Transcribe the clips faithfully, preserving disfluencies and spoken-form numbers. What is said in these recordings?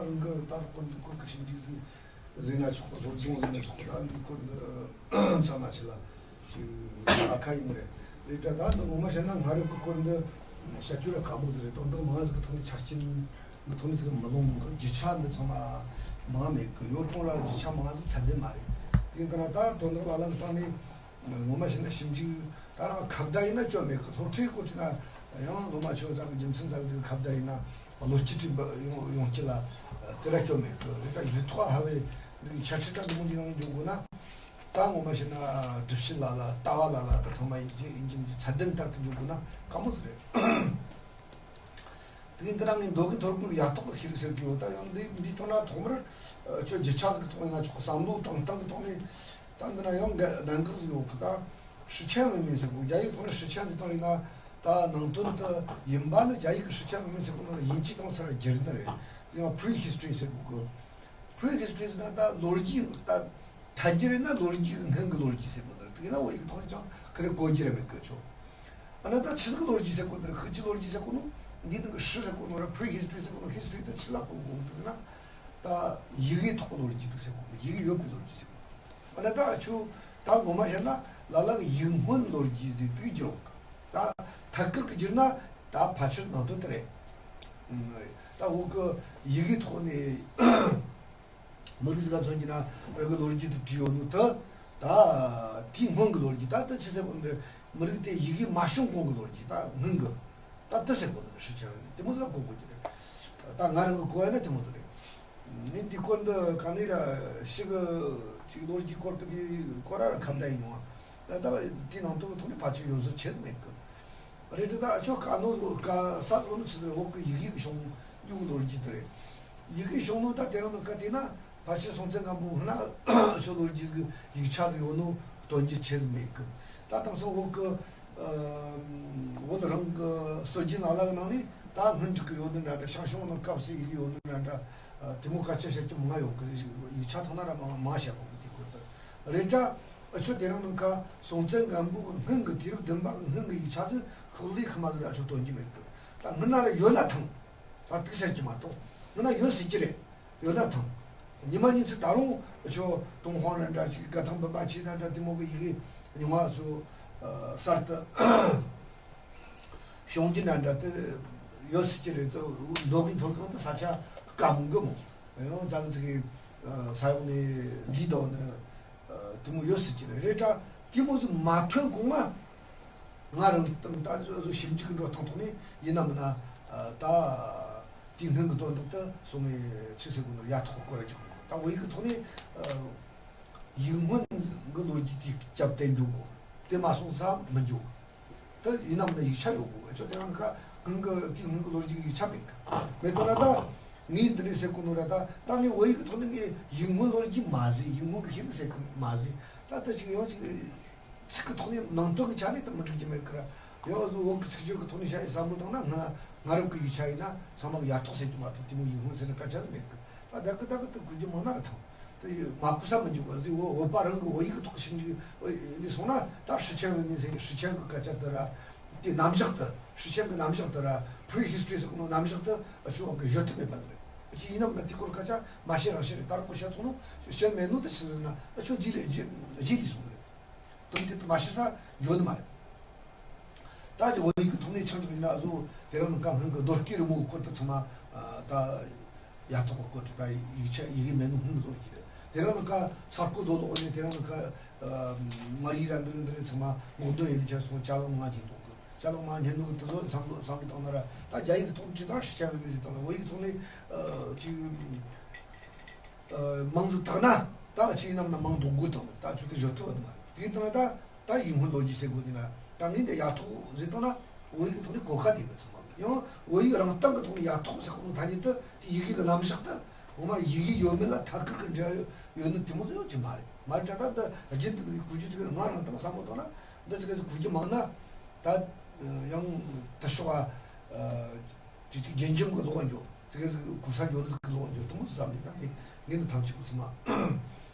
རང་གི་ད་སྐོར་འདི་སྐོར་གྱི་ཞིབ་འཇུག་ཟིག་ཟེར་ན་ཆོག་གི་སློབ་སྦྱོང་ཟེར་ན་ཆོག་གི་ད་འདི་སྐོར་འདི་ཚང་མ་ཆེ་ལ་ཅིག་ལ་ཁ་ཡིན་རེད། རེད་ད་ད་འདི་ངོ་མ་བཤད་ན་སྔ་རབས་ཀྱི་སྐོར་འདི་བཤད་རྒྱུ་ར་དཀའ་མོ་ཟིག་རེད། དོན་དག་མང་ཟིག་གི་ཐོག་ནས་ཆ་རྐྱེན་གི་ཐོག་ནས་ཟིག་མི་ལོང་གི་རྒྱུ་ཆ་འདི་ཚང་མ་མང་མེད་གི་ཡོད་ཀྱང་ར་རྒྱུ་ཆ་མང་ཟིག་ཚད་ལྡན་མ་རེད། དེ་འདི་ན་ད་དོན་དག་ལ་ལ་གི་སྟེང་ནས། ངོ་མ་བཤད་ན་ཞིབ་འཇུག་ད་རང་ཁ་བརྡ་ཡིན་ན་སྐྱོན་མེད་གི་སློབ་ཁྲིད་སྐོར་བྲིས་ན་ཡང་སློབ་མ་ཆོས་ཚང་གི་རྒྱུ་མཚན་ཚང་གི་ཁ་བརྡ་ཡིན་ན་བློ་སྐྱིད་བྲིས་པ་ཡོང་ཡོང་སྐྱིད་ལ་དེ་ལ་སྐྱོན་མེད་གི་རེད་ད་ཡུལ་ཐོག་ཧ་བའི་འདི་ཆ་ཁྲིད་ད་འདི་མོ་འདི་རང་འཇོག་དགོས་ན་ད་ངོ་མ་བཤད་ན་སྒྲུབ་བྱེད་ལ་ལ་ལྟ་བ་ལ་ལ་ད་ཚང་མ་ཡིན་གྱི་ཡིན་གྱི་མི་གྱི་ཚད་ལྡན་ལྟར་དུ་འཇོག་དགོས་ན་དཀའ་མོ་ཟིག་རེད། དེ་ནས་འདི་ན་ངས་མདོ་དབུས་མཐོ་སྒང་གི་ཡ་ཐོག་གི་ཤེས་རིག་ཟེར་གི་ཡོད་ད་ཡང་འདི་འདིའི་ཐོག་ན་ཐོག་མར་ཁྱོད་རྒྱུ་ཆ་ཟིག་གི་ཐོག་ཡིན་ན་ཆོག་གི་བསམ་བློ་བཏང་སྟངས་གི་ཐོག་ནས་ད་འདི་ན་ཡང་གནད་འགག་ཟིག་ཡོད་གི་ད་史前文明ཟེར་གོ་རྒྱ་ཡིག་ཐོག་ནས་史前ཟེར་སྟངས་ཡིན་ན་ད་ནང་དོན་དུ་ཡིན་པ་ནི་རྒྱ་ཡིག་གི་史前文明ཟེར་གོ་ནང་ཡིན་གཅིག་དང་སར་བསྒྱུར་ནི་རེད། དེ་ཡང་prehistory ཟེར་གོ་གི prehistory ཟེར་ན་ད་ལོ་རྒྱུས་ད་ཐལ་རྒྱུ་རེད་ན་ལོ་རྒྱུས་སྔོན་གི་ལོ་རྒྱུས་ཟེར་གོ་ནི་རེད། དེ་ན་བོད་ཡིག་ཐོག་ནས་ཀྱང་ཁ་རེ་གོ་རྒྱུ་རེད་མེད་གི་ཆོག་ཨ་ན་ད་ཆི་ཟིག་གི་ལོ་རྒྱུས་ཟེར་གོ་ནི་རེད། ཤི་ཅི་ལོ་རྒྱུས་ཟེར་གོ་ནོ། འདི་ནང་གི་ཤི་ཟེར་གོ་ནོ་ར་prehistory ཟེར་གོ་ནོ་history ད་ཆི་ལ་གོ་གོ་འདུག་ཟེར་ན། ད་ཡི་གེ་ཐོག་གི་ལོ་རྒྱུས་འདུག་ཟེར་གོ་ནོ་ཡི་གེ་ཡོད་པའི་ལོ་རྒྱུས་ཟེར་གོ་ནོ། ཨ་ན་ད་ཆུ་ད་ངོ་མ་བཤད་ན་ལ་ལ་གི་ཡིག་སྔོན་ལོ་རྒྱུས་ཟེར་དུས་བསྒྱུར་བ་ད་ཐད་ཀར་གི་བསྒྱུར་ན་ད་ཕལ་ཆེར་ནང་དོན་དེ་རེད། ད་འོག་གི་ཡི་གེ་ཐོག་ནས། མི་རིགས་ཟིག་ག་མཚོན་གྱི་ན་རང་གི་ལོ་རྒྱུས་དེ་བྲིས་ཡོད་ནོ་ད། ད་དེའི་སྔོན་གྱི་ལོ་རྒྱུས་ད་ལྟ་ཆི་ཟེར་གོ་ནི་རེད། མི་རིགས་དེ་ཡི་གེ་མ་བྱུང་གོང་གི་ལོ་རྒྱུས་ད་སྔོན་གྱི་ད་ལྟ་ཟེར་གོ་ནི་རེད། ཧྲི་ཆ་རེད་དེ་མོ་ཟིག་ག་གོ་དགོས་ཀྱི་རེད། ད་ང་རང་གི་གོ་ཡ་ན་དེ་མོ་ཟིག་རེད། ངས་འདི་སྐོར་འདི་ག་ནས་ར་ཤི་གི་ཅིག་ལོ་རྒྱུས་སྐོར་དུ་གི་སྐོར་ར་ཁ་བརྡ་ཡིན་ནོ། ད་ལྟ་བ་དེའི་ནང་དོན་གི་ཐོག་ནས་ཕལ་ཆེར་ཡོད་ཟེར་ཆེ་ཟིག་མེད་གི་རེད་དེ་ད་ཨ་ཆོ་ཀ་ནོ་ཀ་ས་ལོ་ནི་ཆི་ཟེར་འོག་གི་ཡི་གེ་གི་བྱུང་རྒྱུ་གི་ལོ་རྒྱུས་དེ་རེད། ཡི་གེ་བྱུང་ནོ་ད་དེ་རིང་ནི་ཀ་དེ་ན་ཕལ་ཆེར་སྲོང་བཙན་སྒམ་པོ་སྔོན་ན་ཨ་ཆོ་ལོ་རྒྱུས་གི་ཡིག་ཆ་དེ་ཡོད་ནོ་སྟོན་རྒྱུ་ཆེ་ཟིག་མེད་གི་ད་དེང་སང་འོག་གི་བོད་རང་གི་སྲོལ་རྒྱུན་ལ་ལ་གི་ནང་ནས་ད་སྔོན་འཇུག་གི་ཡོད་ནི་འདྲ་འདྲ་ཞང་ཞུང་ནང་སྐབས་སུ་ཡི་གེ་ཡོད་ནི་འདྲ་འདྲ་དེ་མོ་སྐད་ཆ་བཤད་རྒྱུ་མང་ཡོད་གི་ཡིག་ཆ་ཐོག་ན་ར་མང་མང་བཤད་གོ་གི་དེ་སྐོར་དུ་རེད་དྲ། ཨ་ཆོ་དེ་རིང་ནང་ཁ་སྲོང་བཙན་སྒམ་པོ་གི་སྔོན་གྱི་དུས་རབས་བདུན་པ་གི་སྔོན་གྱི་ཡིག་ཆ་ཚོ་ཤོག་ལྷེ་ཁི་མ་ཟིག་ཨ་ཆོ་སྟོན་གྱི་མེད་གི་ད་སྔོན་ན་ར་ཡོད་ན་ཐང་ད་ཐུག་ཟེར་གྱི་མ་གཏོགས་སྔོན་ན་ཡོད་ཟེར་གྱི་རེད། ཡོད་ན་ཐང་ཉི་མ་ཉིན་ཚེ་ད་རུང་ཨ་ཆོ་ཏུན་ཧོང་ར་འདྲ་ཅིག་དགའ་ཐང་བུམ་པ་ཆེ་ན་འདྲ་དེ་མོ་གི་ཡི་གེ་ཉུང་བ་ཚོ་གསར་དུ་བྱུང་རྒྱུ་ན་འདྲ་དེ་ཡོད་སྲིད་ཀྱི་རེད་ཚོ། མདོ་དབུས་མཐོ་སྒང་དུ་ས་ཆ་སྐམ་གི་མོ། ཡང་ཙག་ཙིག་གི་ས་འོག་ནས་ལུས་དོ་ནི་དེ་མོ་ཡོད་སྲིད་ཀྱི་རེད་རེད་དྲ། དེ་མོ་ཟིག་མ་ཐོན་གོང་ང་ང་རང་དང་ད་གཟོད་ཞིབ་འཇུག་གི་འགྲོ་སྟངས་ཐོག་ནས་ཡིན་ན་མིན་ན་ད་དེའི་སྔོན་གྱི་དོན་དག་དེ་སོང་ངས་ཆི་ཟེར་དགོས་ན་ཡ་ཐོག་གི་སྐོར་ར་ཅིག་ད་བོད་ཡིག་གི་ཐོག་ནས། ཡིག་སྔོན་གྱི་ལོ་རྒྱུས་དེ་རྒྱབ་སྟེ་འཇོག་དགོས། དེ་མ་སོང་ཙང་མི་འཇོག་ད་ཡིན་ནམ་ན་ཡིག་ཆ་ཡོད་དགོས། ཁྱོད་དེ་རང་ཁ་སྔོན་གྱི་དེའི་སྔོན་གྱི་ལོ་རྒྱུས་ཀྱི་ཡིག་ཆ་མེད་གི་མེད་དོ་ན་ད། ངས་འདི་ནས་ཟེར་གོ་ནོ་ར་ད་ད་ངས་བོད་ཡིག་གི་ཐོག་ནས་ངས་ཡིག་སྔོན་ལོ་རྒྱུས་མ་ཟིན། ཡིག་སྔོན་གྱི་ཤེས་རིག་ཟེར་གི་མ་ཟིན། ད་ལྟ་ཅིག་ཡང་ཅིག་ཚིག་གི་ཐོག་ནས་ནང་དོན་གྱི་ཆ་ནས་ད་མི་འགྲིག་གི་མེད་གི་ར། ཡང་བཟོ་བོད་ཀྱི་ཚིག་སྦྱོར་གྱི་ཐོག་ནས་བཤད་ཡིན་བསམ་བློ་བཏང་ན་སྔ་སྔ་རབས་ཀྱི་ཡིག་ཆ་ཡིན་ན་ཚང་མ་གི་ཡ་ཐོག་ཟེར་གྱི་མ་གཏོགས་དེ་མོ་ཡིག་སྔོན་ཟེར་ན་སྐད་ཆ་ཟིག་མེད་གི་ད་ད་གི་ད་གི་ད་གུ་རྒྱུ་མང་ན་ར་ཐང་། དེ་མ་གོ་ས་མི་འཇུག་ག་ཟིག་བོད་བོད་པ་རང་གི་བོད་ཡིག་གི་ཐོག་ཞིབ་འཇུག་ལས་སོང་ན་ད་史前文明ཟེར་གི་史前གི་སྐད་ཆ་དེ་ར། དེ་རྣམ་གཞག་དེ་史前གི་རྣམ་གཞག་དེ་ར་prehistory ཟེར་གི་ནོ་རྣམ་གཞག་དེ་ཨ་ཆོ་གི་བརྗོད་ཐུབ་མེད་པ་རེད། ཅི་ཡིན་ནམ་ན་དེ་སྐོར་སྐད་ཆ་མ་བཤད་རང་བཤད་རེད། ད་རུང་ཁོ་བཤད་ཚོགས་ནོ་བཤད་མེད་ནོ་དེ་ཆི་ཟེར་ན་ཨ་ཆོ་རྗེས་ལས་རྗེས་རྗེས་ལས་སོང་རེད། དོན་དེ་མ་བཤད་ས་འཇོག་ནི་མ་རེད། ད་ཅི་བོད་ཡིག་གི་ཐོག་ནས་ཆང་ཆོག་ཡིན་ན་བཟོ་དེ་རིང་ནང་ཀ་སྔོན་གི་རྡོ་སྐས་རི་མོ་གི་སྐོར་དུ་ཚང་མ་ད་ཡ་ཐོག་གི་སྐོར་དུ་ད་ཡིག་ཆ་ཡི་གེ་མེད་ནོ་སྔོན་གི་རྡོ་སྐས་རེད། དེ་རིང་ནང་ཀ་ས་རྐོ་རྡོ་ལོག་ནས་དེ་རིང་ནང་ཀ་མ་རི་ར་འདི་རིང་འདི་རིང་ཚང་མ་ངོ་གདོང་ཡིན་ལ་ཆ་སོང་ཅ་ལག་མང་ཉན་འདུག་གི་ཅ་ལག་མང་ཉན་འདུག་གི་དེ་ཚོ་བསམ་བློ་བསམ་བློ་བཏང་ན་ར་ད་རྒྱ་ཡིག་གི་ཐོག་ནས་ཅི་ད་史前文明ཟེར་བཏང་ན་བོད་ཡིག་གི་ཐོག་ནས་ཅི། མང་ཟིག་བཏགས་ན་ད་ཅི་ཡིན་ནམ་ན་མང་འདུག་དགོས་དང་ད་ཆུ་དེ་བཞོ་ཐུབ་བ་དུ་མ་རེད། དེ་ལྟར་ད་ད་ཡིག་སྔོན་ལོ་རྒྱུས་ཟེར་དགོས་དེ་ན་ད་ངས་འདི་ཡ་ཐོག་ཟེར་བཏང་ན་བོད་ཡིག་ཐོག་ནས་གོ་ཁ་དེ་གི་ཚང་མ་ཡང་བོད་ཡིག་རང་སྟེང་གི་ཐོག་ནས་ཡ་ཐོག་ཟེར་གོ་ནོ་ཐ་སྙད་དུ་དེ་ཡི་གེ་གི་རྣམ་གཞག་དུ་ངོ་མ་ཡི་གེ་ཡོད་མེད་ལ་ཐད་ཀར་གི་འབྲེལ་བ་ཡོད་ནི་དེ་མོ་ཟིག་ཡོད་ཀྱི་མ་རེད། མ་རེད་ད་ད་རྒྱུན་དུ་གི་གོ་རྒྱུ་ཚིག་ང་རང་སྟེང་བསམ་བློ་བཏང་ན་འདི་ཚིག་གི་གོ་རྒྱུ་མང་ན་ད་ཡང་དུ་ཤོག་ཨ། ཅིག་ཅིག་རྒྱན་འབྱམས་ཀྱི་ལོག་འགྱོ། ཙི་གེ་ཟིག་གུ་ས་འགྱོ་ནི་ཟིག་གི་ལོག་འགྱོ་དུ་མོ་ཟིག་བསམ་ནས་ད་ངས་ངས་ནི་ཐམས་ཅད་ཀྱི་ཚུལ་མ་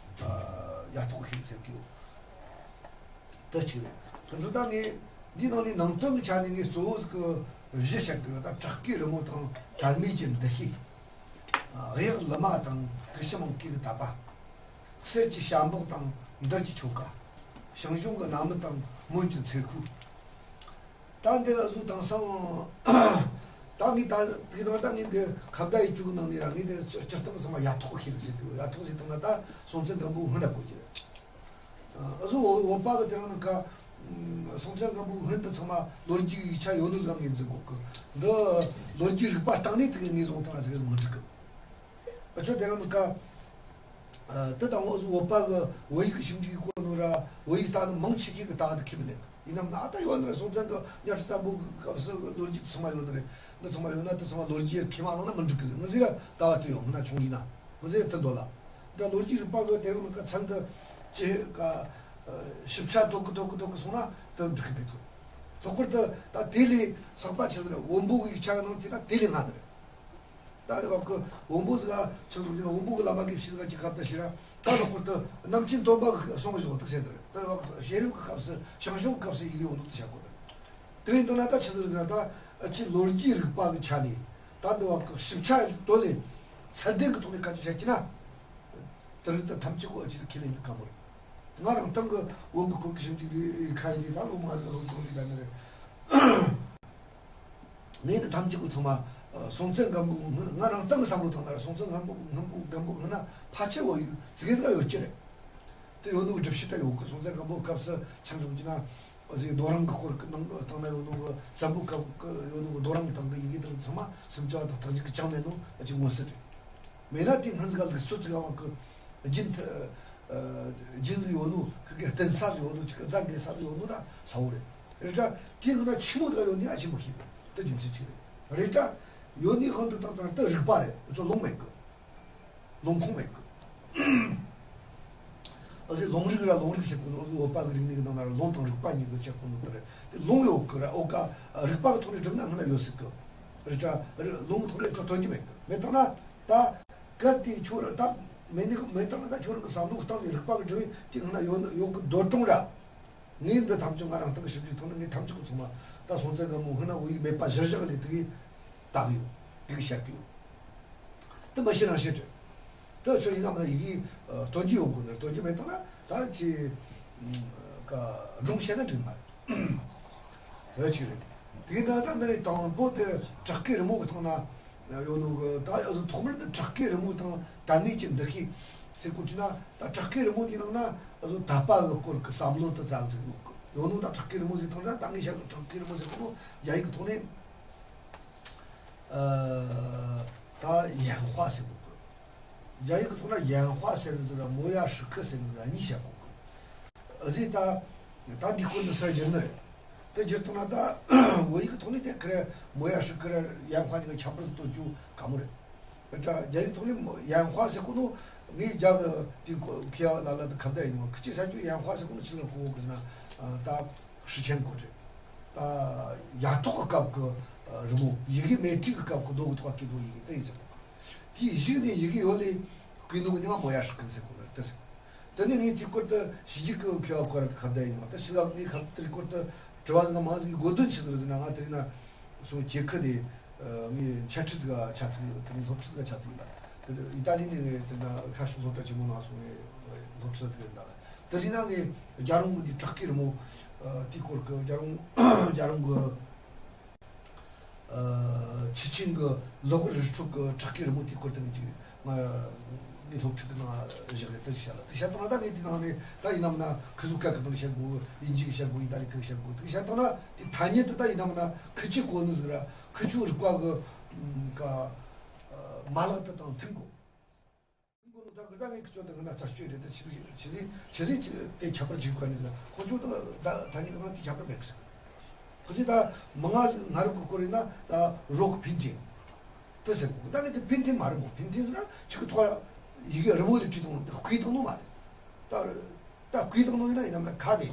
ཡ་ཐོག་ཤིག་ཟེར་གི་ཡོད། དེ་གཅིག་རེད། དེ་ཚོ་ད་ངས་འདི་ནང་ནས་ནང་དོན་གྱི་ཆ་ནས་ངས་གཙོ་བོ་ཟིག་གི་བཞི་བཤད་གི་ཡོད། ད་བྲག་བརྐོས་རི་མོ་དང་དར་མའི་གྱི་འདུ་ཤེས། གཡག་ལི་མ་དང་། ཀུ་ཤུ་མང་ཀི་གི་དད་པ། གསེར་གྱི་ཞྭ་འབོག་དང་། འདིར་གྱི་ཆོ་ག། ཞང་ཞུང་གི་ནང་མི་དང་། མོན་གྱི་མཚེར་ཁུག་ད་འདི་འུ་ཟོ་དེང་སང་། ད་ངས་ད་དེ་དང་ད་ངས་འདི་ཁ་བརྡ་ཡི་བཅུག་གི་ནང་ནས་ར། ངས་འདི་སྤྱིར་བཏང་ཚང་མ་ཡ་ཐོག་ཤེས་རིག་ཟེར་གི་ཡོད། ཡ་ཐོག་ཟེར་བཏང་ན་ད་སྲོང་བཙན་སྒམ་པོ་སྔོན་ན་གོ་གི་རེད། འུ་ཟོ་བོད་པ་གི་དེ་རིང་ནངས་ཀ་སྲོང་བཙན་སྒམ་པོ་སྔོན་དུ་ཚང་མ་ལོ་རྒྱུས་ཡིག་ཆ་ཡོད་ནོ་ཟིག་ངོས་འཛིན་གོ་གི། འདི་ལོ་རྒྱུས་རིག་པ་སྟེང་ནས་དེ་གི་ངོས་བཟུང་བཏང་ན་ཟིག་མི་འགྲིག་གི། འུ་ཆོ་དེ་རིང་ནངས་ཀ་དེ་དང་འུ་ཟོ་བོད་པ་གི་བོད་ཡིག་གི་ཞིབ་འཇུག་གི་སྐོར་ནོ་ར། བོད་ཡིག་ལྟ་ནི་མང་ཆེ་ཤོས་གི་ལྟ་དུ་ཁེ་མི་ལེན་གི། ཡིན་ནམ་ན་ད་ཡོད་ནི་རེད། སྲོང་བཙན་གི་གཉའ་ཁྲི་བཙན་པོ་གི་སྐབས་སུ་ལོ་རྒྱུས་དེ་ཚང་མ་ཡོད་ནི་རེད། འདི་ཚང་མ་ཡོད་ན་དེ་ཚང་མ་ལོ་རྒྱུས་ཁས་མ་བླངས་ན་མི་འགྲིག་གི་ཟེར། ངི་ཟེར་ལྟ་བ་དེ་ཡོད། ང་ན་ཆུང་ཡིན་ན་ངི་ཟེར་དེ་འདོད་ལ། འདྲ་ལོ་རྒྱུས་རིག་པ་གི་དེ་རིང་ནངས་ཀ་ཚན་དུ་ཅི་ག་ཞིབ་ཆ་དོད་གི་དོད་གི་དོད་གི་སོང་ན་དེ་འགྲིག་གི་མེད་གི། ལྷག་པར་དུ་ད་དེ་ལས་ལྷག་པ་ཆེ་ཟེར་བོན་པོ་གི་ཡིག་ཆ་གི་ནང་དེ་ན་དེ་ལས་སྔ་ནི་རེད། ད་རེ་བ་གི་བོན་པོ་ཟིག་ག་ཆགས་སོང་གི་ན། བོན་པོ་གི་བླ་མ་དགེ་བཤེས་ཟིག་ག་ཅིག་ཁ་བརྡ་བྱས་ར། ད་ལྷག་པར་དུ་གནམ་ཆེན་སྟོན་པ་གི་གསུང་གི་བཞག་ཐག་བྱས་ནི་རེད། ད་རེ་བ་གི་བྱུ་རུམ་གི་སྐབས་སུ་ཞང་ཞུང་གི་སྐབས་སུ་ཡི་གེ་ཡོད་ནོ་དེ་བྱ་དགོས་རེད། དེ་ཡིན་དུས་ན་ད་ཆི་ཟིག་རེད་ཟེར་ན། ད་ཨ་ཅི་ལོ་རྒྱུས་རིག་པ་གི་ཆ་ནས་ད་འདི་བ་གི་ཞིབ་ཆ་དོད་ལས་ཚད་ལྡན་གི་ཐོག་ནས་ཁ་ཅིག་བཤད་ཀྱི་ན། དེ་རིགས་ད་ཐམས་ཅད་གོ་ཨ་ཅི་ཁས་ལེན་རྒྱུ་དཀའ་མོ་རེད། ང་རང་ཏང་གི་བོད་ཀྱི་སྐོར་གྱི་ཞིབ་འཇུག་རེ་ཁ་ཡིན་དེ་ད་ལོ་མ་ཟིག་ལོ་གོང་རེད་ད་ནི་རེད། ངས་འདི་ཐམས་ཅད་ཀྱི་ཚང་མ་ཨ་སྲོང་བཙན་སྒམ་པོ། ང་རང་ཏང་གི་བསམ་བློ་བཏང་ན་ར། སྲོང་བཙན་སྒམ་པོ་སྔོན་པོ་སྒམ་པོ་སྔོན་ན་ཕལ་ཆེར་བ་ཡོད་ཙི་གེ་ཟིག་ཡོད་ཀྱི་རེད། དེ་ཡོད་ནོ་གི་སྒྲུབ་བྱེད་ད་ཡོད་གི། སྲོང་བཙན་སྒམ་པོ་སྐབས་སུ་ཆ་འཇོག་རྒྱུ་ན། ཨ་ཟི་རྡོ་རིང་གི་སྐོར་གི་ནང་གི་སྟེང་ན་ཡོད་ནོ་གི། བཙན་པོའི་སྐབས་གི་ཡོད་ནོ་གི་རྡོ་རིང་སྟེང་གི་ཡི་གེ་དང་ཚང་མ་སུམ་ཅུ་པ་དང་རྟགས་འཇུག་གི་ཅང་མེད་ནོ་ཨ་ཅིག་མངོན་གསལ་རེད། མེད་ན་དེ་སྔོན་ཟིག་ག་ལུགས་སྲོལ་ཅིག་ཡོད་གི། རྒྱུན་དུ་ཨ་རྒྱུན་ཟིག་ཡོད་ནོ། ཁི་གི་བརྟེན་ས་ཟིག་ཡོད་ནོ། ཅིག་གི་རྫ་འགེལ་ས་ཟིག་ཡོད་ནོ་ད་ས་བོ་རེད། རེད་དྲ། དེ་ངོ་ན་ཆི་མོ་ཟིག་ཡོད་ནི་ཨ་ཆི་མོ་ཤེས་གི། དེ་རྒྱུ་མཚན་ཅིག་རེད། རེད་དྲ། ཡོད་ནི་ཧོན་དུ་བཏང་ད་ད་རིག་པ་རེད། འུ་ཚོ་ལུང་མེད་གི། ལུང་ཁུངས་མེད་གི། ཨ་ཟི་ལུང་རིག་ར་ལུང་རིག་ཟེར་གོ་ནོ། ཨ་ཟི་བོད་པ་གི་རིག་གནས་གི་ནང་ན་ར་ལུང་དང་རིག་པ་གཉིས་ཀྱི་ཆ་གོ་ནོ་དེ་རེད། དེ་ལུང་ཡོད་གི་ར། འོ་ཀ། རིག་པ་གི་ཐོག་ནས་བསྒྲུབས་ན་སྔོན་ན་ཡོད་སྲིད་གི། རེད་དྲ། ལུང་གི་ཐོག་ནས་ཁྱོད་སྟོན་རྒྱུ་མེད་གི། མེད་དང་ན་ད་གལ་ཏེ་ཁྱོད་ར་ད་མེད་ནི་མེད་དང་ན། ད་ཁྱོད་རང་གི་བསམ་བློ་གི་སྟེང་ནས་རིག་པ་གི་འགྲོས་དེ་སྔོན་ན་ཡོད་ཡོད་གི་འདོད་རུང་ར། ངས་འདི་ཐམས་ཅད་ང་རང་ཏང་གི་ཞིབ་འཇུག་ཐོག་ནས་ངས་ཐམས་ཅད་ཀྱི་ཚང་མ་ད་སྲོང་བཙན་སྒམ་པོ་སྔོན་ན་བོད་ཡིག་མེད་པ་གཞིར་བཞག་ལས་དེ་གི་བཏགས་ཡོད། དེ་གི་བཤད་ཀྱི་ཡོད། དེ་མི་ཤེས་རང་ཤེས་རེད། དེ་ཆོས་ཡིན་ན་མིན་ན་ཡི་གེ་ཨ་སྟོན་རྒྱུ་ཡོད་དགོས་ནི། སྟོན་རྒྱུ་མེད་ཐོག་ན་ད་ཅི་ཀ་སྒྲུང་བཤད་ན་འགྲིག་མ་རེད། དེ་གཅིག་རེད། དེ་གི་ད་ད་འདི་ནས་དང་པོ་དེ་བྲག་བརྐོས་རི་མོ་གི་ཐོག་ན། ཡོད་ནོ་གི། ད་ཨ་ཟོ་ཐོག་མར་འདི་བྲག་བརྐོས་རི་མོ་དང་དད་མོས་ཀྱི་འདུ་ཤེས་ཟེར་གོ་དུས་ན། ད་བྲག་བརྐོས་རི་མོ་དེའི་ནང་ན་ཨ་ཟོ་དད་པ་གི་སྐོར་གི་བསམ་བློ་དེ་ཙག་ཙིག་ཡོད་གི། ཡོད་ནོ་ད་བྲག་བརྐོས་རི་མོ་ཟེར་ཐོག་ན། ད་ངས་བཤད་གི་བྲག་བརྐོས་རི་མོ་ཟེར་གོ་ནོ་རྒྱ་ཡིག་གི་ཐོག་ནས་ཨ་ད་ཡན་ཧྭ་ཟེར་གོ་གི། རྒྱ་ཡིག་གི་ཐོག་ན་ཡན་ཧྭ་ཟེར་ནི་ཟིག་ར་མོ་ཡ་ཧྲི་ཁི་ཟེར་ནི་ཟིག་གཉིས་བཤད་གོ་གི། ཨ་ཟི་ད་ད་འདི་སྐོར་འདི་སར་བསྒྱུར་ནི་རེད། དེ་བསྒྱུར་བཏང་ན་ད་བོད་ཡིག་གི་ཐོག་ནས་དེ་ཁི་རེ་མོ་ཡ་ཧྲི་ཁི་ར་ཡན་ཧྭ་གཉིས་ཀ་ཁྱད་པར་ཟིག་སྟོན་རྒྱུ་དཀའ་མོ་རེད། དེ་འདྲ་རྒྱ་ཡིག་ཐོག་ནས་མོ་ཡན་ཧྭ་ཟེར་གོ་ནོ། ངས་རྒྱ་གི་དེ་ཁོ་ཁི་ཡ་ལ་ལ་དེ་ཁ་བརྡ་ཡིན་ནོ། ཁི་ཆོས་ས་ཆོས་ཡན་ཧྭ་ཟེར་གོ་ནོ་ཆི་ཟིག་གོ་གོ་གི་ཟེར་ན། ད་ཧྲི་ཆན་གོ་རེད། ད་ཡ་ཐོག་གི་སྐབས་གི་རི་མོ། ཡི་གེ་མེ་ཏྲིག་གི་སྐབས་གི་རྡོ་གི་ཐོག་གི་རྡོ་ཡི་གེ་དེ་ཡིན་ཟེར་གོ་གི། དེའི་གཞུག་ནས་ཡི་གེ་ཡོད་ལས་བརྐོས་ནོ་གི་ནི་ང་མོ་ཡ་ཧྲི་ཁི་ཟེར་གོ་ནོ་རེད། དེ་ཟེར། དེ་ནས་ངས་དེའི་སྐོར་དུ་ཞི་རྒྱས་ཀྱི་མཁས་པ་ཁོ་རང་གི་ཁ་བརྡ་ཡིན་ནོ། ད་ཞི་ལ་ངས་ཁ་བརྡའི་སྐོར་དུ་དྲི་བ་ཟིག་མང་ཟིག་གི་དགོས་དོན་ཆི་ཟིག་རེད་ཟེར་ན། ང་དེ་རིང་ན་སོང་ཇེ་ཁི་ནས་ངས་འཆད་ཁྲིད་ཟིག་ཆ་ཚིག་ཡོད། དེ་རིང་སློབ་ཁྲིད་ཟིག་ཆ་ཚིག་ཡོད་ལ། དེ་ཨི་ཏ་ལི་ནས་ངས་དེ་ན་ཤར་ཕྱོགས་སློབ་གྲྭ་ཆེན་མོ་ནང་སོང་ངས་སློབ་ཁྲིད་ཟིག་ཡོད་ལ། དེ་རིང་ན་ངས་རྒྱལ་རོང་གི་འདི་བྲག་བརྐོས་རི་མོ་དེའི་སྐོར་གི། རྒྱལ་རོང་རྒྱལ་རོང་གི་ཨ་ཆི་ཆིན་གི་ལི་གུ་རི་ཁྲོད་གི་བྲག་བརྐོས་རི་མོ་དེའི་སྐོར་དེ་ངས་ཅིག་ང་ངའི་སློབ་ཁྲིད་དེ་ནང་བཞག་རེད། དེ་བཤད་ལ། དེ་བཤད་བཏང་ན་ད་ངས་དེ་ནང་ནས་ད་ཡིན་ནམ་ན་ཁི་ཟུ་སྐད་གི་ནང་བཤད་དགོས། དབྱིན་ཇི་གི་བཤད་དགོས། ཨི་ཏ་ལི་སྐད་གི་བཤད་དགོས། དེ་བཤད་བཏང་ན་དེ་ཐ་སྙད་དེ་ད་ཡིན་ནམ་ན་ཁི་ཆོས་གོ་ནི་ཟིག་ར། ཁི་ཆོའི་རིག་པ་གི་ཀ་མ་ལག་དེ་དང་མཐུན་དགོས། ཁོ་ནི་ད་གི་ད་ངས་ཁི་ཆོ་དང་ང་ན་ཚར་གཅོད་རེད། ད་ཆི་ཟིག་ཆི་ཟིག་ཆི་ཟིག་དེ་ཁྱད་པར་ཅིག་ག་ནི་ལ། ཁོ་ཆོ་ད་ད་ད་ནི་གི་ནང་དེ་ཁྱད་པར་མེད་གི་ཟེར། ཁོ་ཟིག་ད་མི་ང་ང་རབས་གི་སྐོར་ཡིན་ན་ད་རོག་ཕིན་ཐིན་དེ་ཟེར་གོ། ད་ངས་དེ་ཕིན་ཐིན་མ་རེད་མོ། ཕིན་ཐིན་ཟེར་ན་ཆི་གི་ཐོག་ཡི་གེ་རི་མོ་ལས་བྲིས་བཏང་ནོ། དེ་བརྐོས་བཏང་ནོ་མ་རེད། ད་ད་བརྐོས་བཏང་ནོ་ཡིན་ན་ཡིན་ནམ་ན་ཁ་བེ་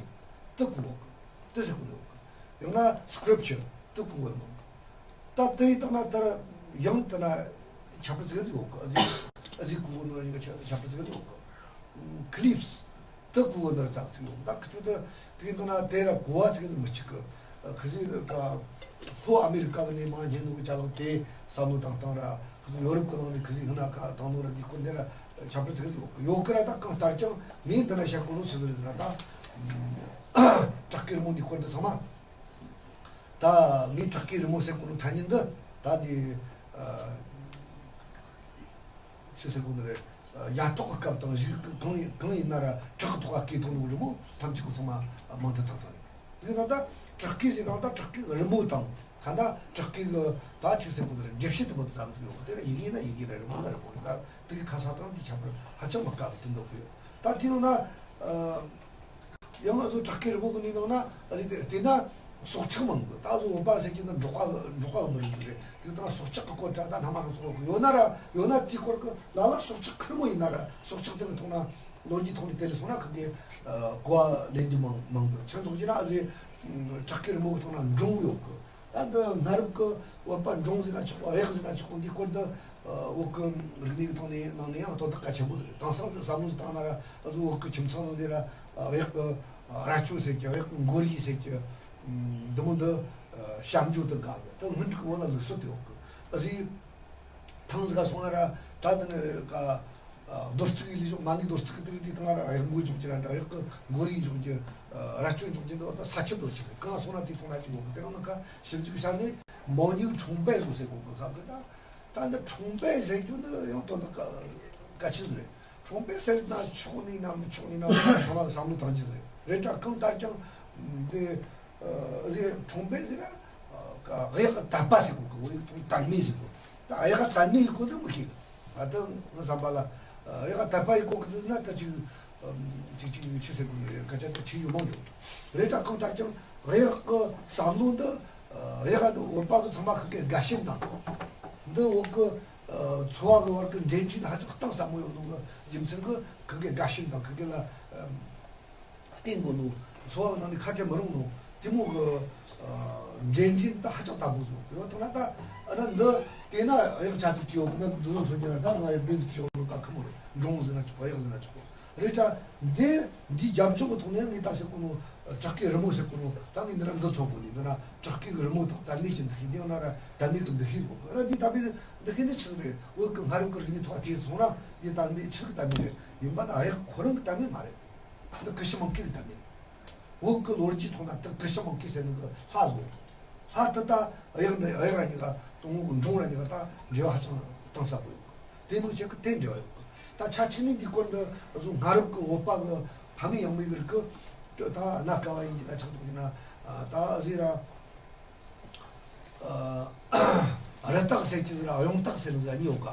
དེ་གོ་གི། དེ་ཟེར་གོ་ནོ་གི། ཡང་ན་སི་ཀི་རིབ་ཅར་དེ་གོ་གི་མོ། ད་དེ་ཡི་སྟེང་ན་ད་ཡང་དེ་ན་ཁྱད་པར་ཙི་གེ་ཟིག་ཡོད་གི། ཨ་ཟི་ཨ་ཟི་གུ་གུ་ནོར་ཡིན་གི་ཁྱད་པར་ཙི་གེ་ཟིག་ཡོད་གི། ཀི་ལིབ་སི་དེ་གུ་གུ་ནོར་ཙག་ཙིག་ཡོད་གི། ད་ཁི་ཆོ་དེ་དེ་ཡི་སྟེང་ན་དེ་ར་གོ་བ་ཙི་གེ་ཟིག་མི་གཅིག་གི། ཁི་ཟི་ཀ་ལྷོ་ཨ་མེ་རི་ཀ་གི་ནས་མ་ཉན་ནོ་གི་ཅ་ལག་དེ་བསམ་བློ་བཏང་བཏང་ར། ཡོ་རོབ་ཀྱི་ནང་ནས་ཁི་ཟིག་ཧི་ན་ཁ་དང་ནོ་ར་འདི་སྐོར་འདི་ར་ཁྱད་པར་ཟིག་ཡོད་གི། ཡོད་གི་ར། ད་གང་ལྟར་ཀྱང་ངས་འདི་ན་བཤད་གོ་ནོ་ཆི་ཟིག་རེད་ཟེར་ན། ད་བྲག་བརྐོས་རི་མོ་འདི་སྐོར་འདི་ཚང་མ། ད་ངས་བྲག་བརྐོས་རི་མོ་ཟེར་གོ་ནོ་ཐ་སྙད་འདི་ད་འདི་ཆི་ཟེར་གོ་ནི་རེད། ཡ་ཐོག་གི་སྐབས་དང་གཞུག་གི་གང་ཡིན་གང་ཡིན་ན་ར་བྲག་གི་ཐོག་ག་བརྐོས་ཐོག་ནོ་རི་མོ་ཐམས་ཅད་ཀྱི་ཚང་མ་མང་དུ་ཐག་ཐག་རེད། དེ་ན་ད་བྲག་བརྐོས་ཟེར་དང་ད་བྲག་བརྐོས་རི་མོ་དང་། ད་ད་བྲག་བརྐོས་གི་ད་ཆི་ཟེར་གོ་ནི་རེད། འགྲེལ་བཤད་དུ་མོ་དུ་ཙམ་ཟིག་ཡོད་གི། དེ་ར་ཡི་གེ་ན་ཡི་གེ་རེད། རི་མོ་ན་རི་མོ་རེད། ད་དེ་གི་ཁ་ས་དང་དེ་ཁྱད་པར་ཧ་ཅང་མི་དཀའ་བ་དེ་འདུག་གི་ཡོད། ད་དེ་ནང་ན་ཡང་ང་ཚོ་བྲག་བརྐོས་རི་མོ་གི་ནི་ནང་ན་ཨ་ལི་དེ་དེ་ན་སྲོག་ཆགས་མང་གི། ད་ང་ཚོ་བོད་པ་ཟེར་གྱི་ན་འབྲོག་པ་འབྲོག་པ་གི་མི་རིགས་ཟིག་རེད། དེ་ལྟར་སྲོག་ཆགས་གི་སྐོར་དྲ་ད་སྣ་མང་གི་ཚོགས་གི་ཡོད་ན་ར། ཡོད་ན་དེའི་སྐོར་གི་ལ་ལ་སྲོག་ཆགས་ཁེར་མོ་ཡིན་ན་ར། སྲོག་ཆགས་དེ་གི་ཐོག་ན་ལོ་རྒྱུས་ཐོག་ནས་དེ་སོང་ན་ཁི་གི་གོ་བ་ལེན་རྒྱུ་མང་མང་གི། ཁྱེད་ཚོ་གི་ན་ཨ་ཟེ་བྲག་བརྐོས་རི་མོ་གི་ཐོག་ན་འབྲོང་ཡོད་གི། ད་འདི་སྔ་རབས་ཀྱི་བོད་པ་འབྲོང་ཟེར་ན་ཆོག་གོ། གཡག་ཟེར་ན་ཆོག་གོ། འདིའི་སྐོར་འདི་བོད་ཀྱི་རིག་གནས་ཀྱི་ཐོག་ནས་ནང་ནས་ཡང་དོན་དག་གལ་ཆེན་པོ་ཟིག་རེད། དེང་སང་དུ་བསམ་བློ་ཟིག་བཏང་ན་ར། ང་ཚོ་བོད་ཀྱི་ཁྱིམ་ཚང་ནང་ནས་ར་གཡག་གི་རྭ་ཅོ་ཟེར་གྱི། གཡག་གི་མགོ་རིལ་ཟེར་གྱི། འདི་མོ་འདི་བཤམས་རྒྱུ་དེ་འགའ་གི། ད་སྔོན་འགྲིག་བོད་ལ་ལུགས་སྲོལ་དེ་ཡོད་གི། ཨ་ཟི་ཐང་ཟིག་ག་སོང་ན་ར་ད་དེ་ནི་ག་རྡོ་རྩིག་ཡིན་ལས་ཞོག་མ་ནི་རྡོ་རྩིག་གི་དེ་རིགས་དེ་དང་ང་ར་གཡག་མགོ་འཇོག་གྱི་ར་འདྲ། གཡག་གི་མགོ་རིལ་འཇོག་གྱི་རྭ་ཅོ་འཇོག་གྱི་འདི་བ་ད་ས་ཆུ་རྡོ་ཆུ་རེད། གང་སོང་ན་དེ་ཐོག་ན་ཅིག་ཡོད་གི། དེ་རང་ནི་ཁ་ཞིབ་འཇུག་བྱ་ནས་མོ་ཉིག་ཁྲུང་པའེ་ཟོ་ཟེར་གོ་གི་ཁ་བར་ད། ད་འདི་ཁྲུང་པའེ་ཟེར་རྒྱུ་འདི་ཡང་དོན་དག་ག་གལ་ཆེ་ཟིག་རེད། ཁྲུང་པའེ་ཟེར་ན་ཆོག་ནི་ན་མི་ཆོག་ནི་ན་ཚང་མ་གི་བསམ་བློ་བཏང་རྒྱུ་ཟིག་རེད། རེད་དྲ་གང་ལྟར་ཀྱང་འདི་ཨ་ཟེ་ཁྲུང་པའེ་ཟེར་ན་གཡག་གི་དད་པ་ཟེར་གོ་གི། འོ་ཡིག་ཐོག་དད་མོས་ཟེར་གོ། ད་གཡག་གི་དད་མོས་ཡིན་གོ་ནི་མི་ཤེས་གི། ད་ལྟ་ངའི་བསམ་པ་ལ་གཡག་གི་དད་པ་ཡིན་གོ་གི་ཟེར་ན་ད་ཅིག་ཅིག་ཅིག་ཆི་ཟེར་གོ་ནི་རེད། སྐད་ཆ་ད་ཆི་ཡོད་མང་ཡོད། རེད་དྲ་གང་ལྟར་ཀྱང་གཡག་གི་བསམ་བློ་འདི་གཡག་འདི་བོད་པ་གི་ཚང་མ་ཁི་གེ་དགའ་ཞེན་དང་། འདི་བོད་གི་ཚོ་བ་གི་བར་གི་འབྲེལ་འདྲིས་ཧ་ཅང་གཏིང་ཟབ་མོ་ཡོད་ནོ་གི་རྒྱུ་མཚན་གི་ཁི་གེ་དགའ་ཞེན་དང་ཁི་གེ་ལ་བརྟེན་དགོས་ནོ། ཚོ་བ་གི་ནང་ནས་ཁ་བྲལ་མི་རུང་ནོ་དེ་མོ་གི་འབྲེལ་འདྲིས་ད་ཧ་ཅང་དམ་པོ་བཟོ་གི་ཡོད། ཐོག་ན་ད་ཨ་ན་འདི་དེ་ན་གཡག་ཆ་ཚིག་ཅི་ཡོད་གི་ན་འདི་ཚོ་མཚོན་རྒྱུ་ན་ད་ང་གཡག་འདི་ཟིག་ཅི་ཡོད་གི་ཀ་ཁི་མོ་རེད། འབྲོང་ཟེར་ན་ཆོག་གཡག་ཟེར་ན་ཆོག་རེད་དྲ། འདི་འདི་རྒྱབ་ཕྱོགས་གི་ཐོག་ནས་ངས་ད་ཟེར་གོ་ནོ་བྲག་བརྐོས་རི་མོ་ཟེར་གོ་ནོ་ད་ངས་འདི་ར་འདི་ཚོ་གོ་ནི་འདི་ན་བྲག་བརྐོས་གི་རི་མོ་དང་དད་མོས་ཀྱི་འདུ་ཤེས་འདི་ཡང་ན་ར་དད་མོས་ཀྱི་འདུ་ཤེས་ཡོད་གི་ར། འདི་དད་མོས་ཀྱི་འདུ་ཤེས་འདི་ཆི་ཟིག་རེད། བོད་ཀྱི་སྔ་རབས་ཀྱི་རིག་གནས་ཐོག་དེ་སོང་ར་འདི་དད་མོས་ཆི་ཟིག་དད་མོས་རེད། ཡིན་པ་ན་གཡག་ཁོ་རང་གི་དད་མོས་མ་རེད། འདི་ཀུ་ཤུ་མང་ཀི་གི་དད་མོས་རེད། བོད་ཀྱི་ལོ་རྒྱུས་ཐོག་ན་ད་ཀུ་ཤུ་མང་ཀི་ཟེར་ནི་གི་ལྷ་བཟོ་གི། ལྷ་དེ་ད་གཡག་འདི་གཡག་ར་གཉིས་ཀ་དང་འབྲོང་ར་གཉིས་ཀ་ད་འབྲེལ་བ་ཧ་ཅང་གཏིང་ཟབ་པོ་ཡོད་གི། དེ་ནང་བཞིན་གི་དེ་འབྲེལ་བ་ཡོད་གི། ད་ཆ་གཅིག་ནས་འདི་སྐོར་འདི་བཟོ་སྔ་རབས་ཀྱི་བོད་པ་གི་ཕ་མེས་ཡང་མེས་གི་རིགས་ཀྱི་ད་སྣ་དཀར་བ་ཡིན་གྱི་ན་ཆགས་ཐུབ་ཀྱི་ན་ད་ཟེར་ར། རི་དྭགས་ཟེར་གྱི་ཟེར་ར་གཡོན་སྟག་ཟེར་ནི་ཟེར་གཉིས་ཡོད་ཀ།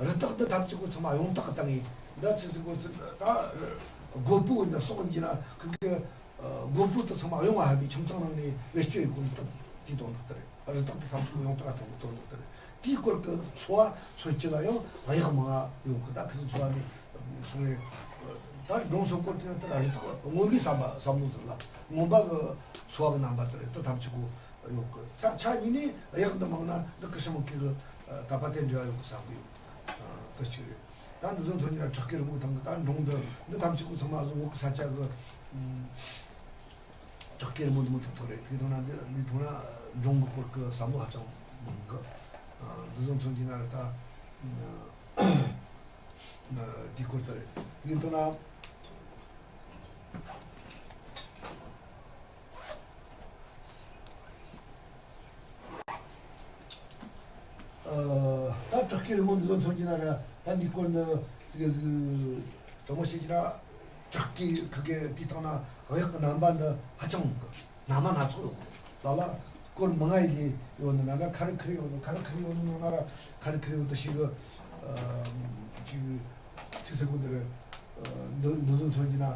རི་དྭགས་འདི་ཐམས་ཅད་པོ་ཚང་མ་གཡོན་སྟག་གི་སྟེང་ཡིན། འདི་ཚིག་ཚིག་པོ་ཚིག་ད་རྒོད་པོ་འདི་སོགས་ཡིན་གྱི་ན་ཁོ་གི་རྒོད་པོ་དེ་ཚང་མ་གཡོན་བ་ཧ་བའི་ཁྱིམ་ཚང་ནང་ནས་བེད་སྤྱོད་ཡིན་གོ་ནི་སྟག་དེའི་དོན་དག་དེ་རེད། རི་དྭགས་དེ་ཚང་མ་གཡོན་སྟག་གི་དོན་དག་དེ་རེད། དེའི་སྐོར་གྱི་ཚོ་བ་མཚོན་གྱི་ལ་ཡང་གཡག་མང་ང་ཡོད་གི། ད་ཁི་ཚོ་ཚོ་བ་ནས་སོང་བས་ད་འབྲོང་སོགས་སྐོར་དེ་ན་ད་རི་དྭགས་རྔོན་པའི་བསམ་པ་བསམ་བློ་ཟིག་ལ་རྔོན་པ་གི་ཚོ་བ་གི་རྣམ་པ་དེ་རེད། དེ་ཐམས་ཅད་པོ་ཡོད་གི། ཆ་ཆ་གཉིས་ནས་གཡག་འདི་མང་ན་འདི་ཀུ་ཤུ་མང་ཀི་གི་དད་པ་དེ་འབྲེལ་བ་ཡོད་གི་བསམ་གི་ཡོད། དེ་གཅིག་རེད། ད་འདི་ཚོ་མཚོན་གྱི་ན་བྲག་བརྐོས་རི་མོ་དང་གི་ད་འབྲོང་འདི་འདི་ཐམས་ཅད་པོ་ཚང་མ་བཟོ་བོད་གི་ས་ཆ་གི་བྲག་བརྐོས་རི་མོ་འདི་མོ་ཐོག་ཐོག་རེད། དེ་ཐོག་ན་འདི་འདི་ཐོག་ན་འབྲོང་གི་སྐོར་གི་བསམ་བློ་ཧ་ཅང་མང་གི། འདི་ཚོ་མཚོན་གྱི་ན་རེད་ད། འདི་སྐོར་དེ་རེད། དེ་ཐོག་ན། ད་བྲག་བརྐོས་རི་མོ་འདི་ཚོ་མཚོན་གྱི་ན་ར་ད་འདི་སྐོར་འདི་ཙི་གེ་ཟིག་དྲང་མོ་བཤད་ཀྱི་ན་བྲག་བརྐོས་ཁི་གེ་དེའི་སྟེང་ན་གཡག་གི་རྣམ་པ་འདི་ཧ་ཅང་མང་གི། རྣམ་པ་སྣ་ཚོགས་ཡོད་གི། ལ་ལ་སྐོར་མང་ང་ཡི་ལས་ཡོད་ནི་ན་ན་ཁ་རི་ཁི་རི་ཡོད་ནི། ཁ་རི་ཁི་རི་ཡོད་ནི་ནང་ན་ར་ཁ་རི་ཁི་རི་ཡོད་དུ་ཞིག་གི་ཅིག་ཅིག་ཟེར་གོ་འདི་རེད། འདི་འདི་ཚོ་མཚོན་གྱི་ན་